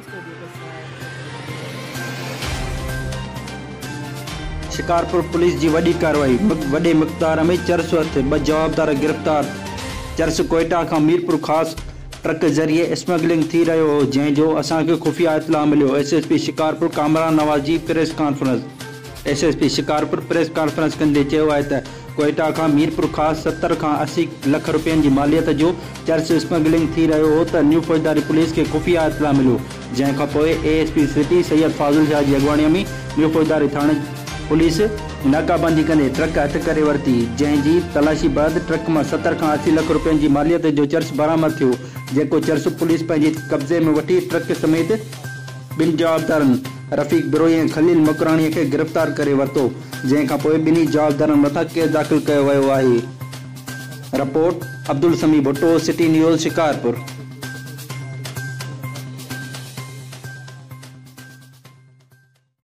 Studio کانسواء. Shikarpur police جي وڏي ڪارروائي، وڏي مقدار ۾ چرس هٿ، ٻه جوابدار گرفتار، چرس ڪوئيٽا کان ميرپورخاص ٽرڪ ذريعي اسمگلنگ ٿي رهيو هو، جنهن جو اسان کي خفيه اطلاع مليو، S S P Shikarpur Kamran Nawaz جي press conference. S S P Shikarpur press conference ڪندي چيو آهي ته ڪوئيٽا کان ميرپورخاص 70 کان 80 لک رپين جي ماليت جو چرس اسمگلنگ ٿي رهيو هو ته نيو فوجداري پوليس کي خفيه اطلاع مليو جنهن کانپوء A S P city Syed Fazil Shah جي اڳواڻي ۾ نيو فوجداري ٿاڻي پوليس ناڪابندي ڪندي ٽرڪ هٿ ڪري ورتي جنهن جي تلاشي بعد ٽرڪ مان 70 کان 80 لک رپين جي ماليت جو چرس برآمد ٿيو جيڪو چرس پوليس پنهنجي قبضي ۾ وٺي ٽرڪ سميت ٻن جوابدارن رفيق بروهي ۽ خليل مڪراڻي کي گرفتار ڪري ورتو، جنهن کانپوء ٻنهي جوابدارن مٿان ڪيس داخل ڪيو ويو آهي. Report, Abdul Sami Bhutto, city news, Shikarpur.